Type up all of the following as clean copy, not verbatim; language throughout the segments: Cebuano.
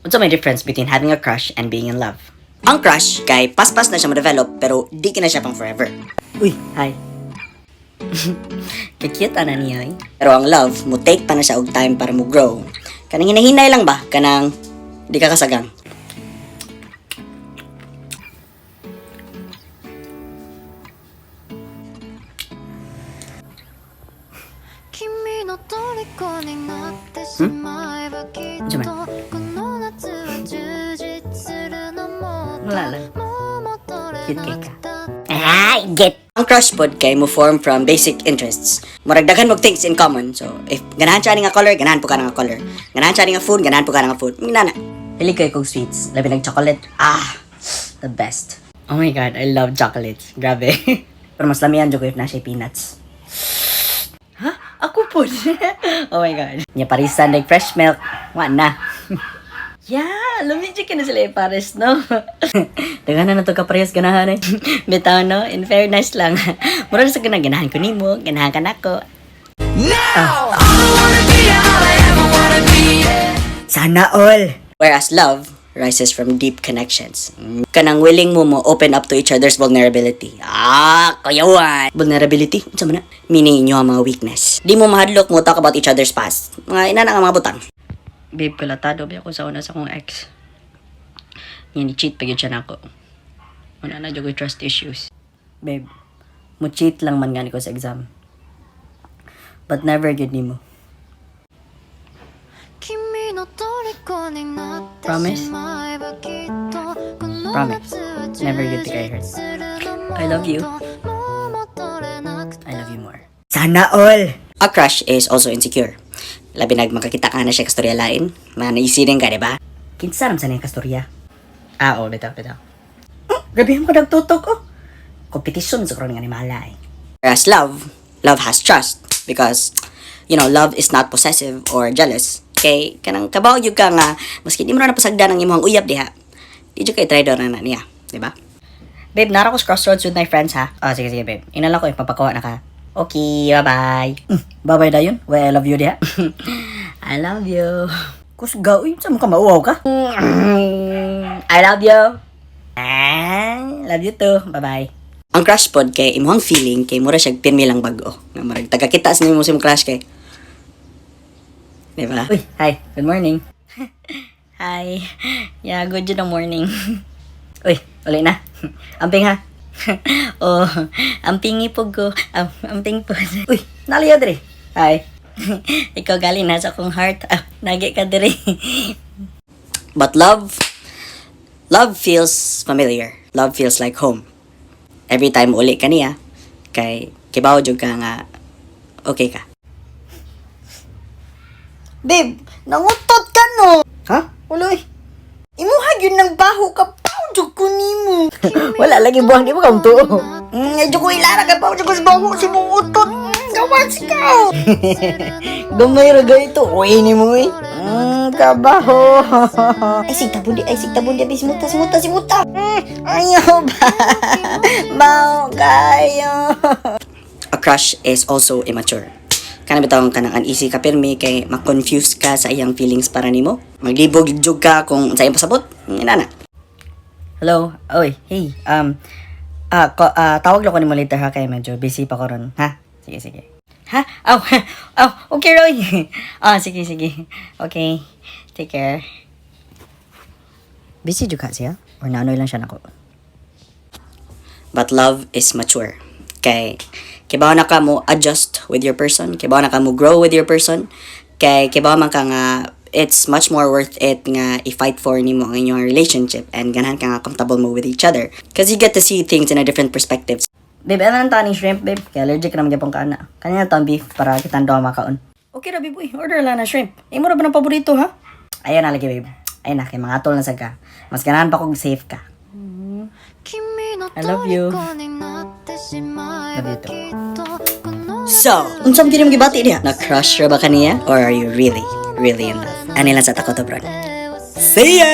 Unsa may difference between having a crush and being in love? Ang crush kay paspas na siya ma-develop pero di ka na siya pang forever. Uy, hi. Ka-cute ana niya eh. Pero ang love, mo take pa na siya og time para mo grow. Kanang hinahinay lang ba? Kanang di ka kasagang. 君の虜になってしまえばきっとこの夏は充実するのもっと Wala lang. もう戻れ Cute な kay く ka. たって Ah, get! Ang crush pod kay mo form from basic interests. Murag daghan mo things in common. So, if ganahan siya ani nga color, ganahan po ka nga color. Ganahan siya ani nga food, ganahan po ka nga food. Ngana. Hilig kay kog sweets, labi nag chocolate. Ah, the best. Oh my God, I love chocolates. Grabe. Pero mas lamian jud ko if na siya peanuts. Ha? Ako po. Oh my God. Nya parisan like fresh milk. Wa na. Yeah, lami jud kini sila ipares, no? Daghan na to ka parehas ganahan eh. Bitaw no, in fairness lang. Mura sa kanang ganahan ko nimo, ganahan ka nako. Sana all. Whereas love rises from deep connections. Kanang willing mo mo open up to each other's vulnerability. Ah, kuyawan. Vulnerability? Unsa man na? Meaning inyo ang mga weakness. Di mo mahadlok mo talk about each other's past. Mga ina na nga mga butang. Babe, kalatado ba ako sa una sa akong ex. Nga ni cheat pa gyud siya nako. Una na jud ko trust issues. Babe, mo cheat lang man gani ko sa exam. But never gyud nimo. 君の虜になって Promise? しまえばきっとこの Promise. 夏は Never 充 get to get hurt. 実するのも I love you. っともう戻れなく I love you more. Sana all! A crush is also insecure. Labi nag makakita ka na siya kastorya lain. Manaisirin ka, di ba? Kinsa ram sa niyang kastorya? Ah, oh, bitaw, bitaw. Grabe mo ka nagtutok, oh. Competition sa karon nga ni Mala, eh. Whereas love, love has trust. Because, love is not possessive or jealous. Kay, kanang kabaw yun ka nga, maski di mo na napasagdan ang imong uyab diha. Di jud kay traidor na na niya, di ba? Babe, nara ko sa crossroads with my friends, ha? Ah, sige, sige, babe. Inala ko, eh, papakuha na ka. Okay, bye-bye. Bye-bye dayon. Well, I love you diha. I love you. Kusga, uy, saan mo ka mauwaw ka? I love you. Ah, love you too. Bye-bye. Ang crush pod kay imong feeling kay mura siya pirmi lang bag-o. Nga murag taga kita sa nimo sa imong crush kay. Di ba? Uy, hi. Good morning. Hi. Yeah, good yun ang morning. Uy, uli na. Amping ha. Oh, ampingi po ko. Amping po. Uy, naliya dire. Hi. Ikaw galing na sa akong heart. Ah, nagi ka dire. But love, love feels familiar. Love feels like home. Every time uli ka niya, kay kibaw jud ka nga okay ka. Babe, nangutot ka no. Ha? Uloy. Imuha yun ng baho ka paw jud ko nimo. Wala lagi buwang di mo ka tuo. Medyo ko ilara ka paw jud ko sa baho si mong utot. Gawas ka. Gamay ra gayto. Uy ni mo eh. Kabaho. Ay sig tabon di, ay sig tabon di simuta simuta simuta. Ayaw ba? Baho kayo. A crush is also immature. Kana bitaw kanang uneasy ka pirmi kay ma-confuse ka sa iyang feelings para nimo. Maglibog jud ka kung sa iyang pasabot. Ina na. Hello. Oy, hey. Tawag lang ko nimo later ha kay medyo busy pa ko ron, ha? Sige, sige. Ha? Oh, oh, okay, Roy. Ah, sige, sige. Okay. Take care. Busy jud ka siya? Or naanoy lang siya nako? But love is mature. Kay kibaw na ka mo adjust with your person, kibaw na ka mo grow with your person, kay kibaw man ka nga it's much more worth it nga i-fight for nimo ang inyong relationship and ganahan ka nga comfortable mo with each other because you get to see things in a different perspective. Babe, ano nang taning shrimp, babe? Kaya allergic naman gyapon ka na. Kanya tang beef para kitang doha makaon. Okay ra, babe, uy. Order lang na shrimp. Imo ra ba ng paborito, ha? Ayan na lagi, babe. Ayan na, kay mga atol na sad ka. Mas ganahan pa kog safe ka. 君の I love you. 虜になってしまえ Love ば you きっとこの So, unsang gini mong gibati diha? Na-crush ra ba kaniya? Or are you really, really in love? Ani lang sa tako to, bro. See ya!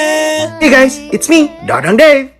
Hey guys, it's me, Dadang Dave.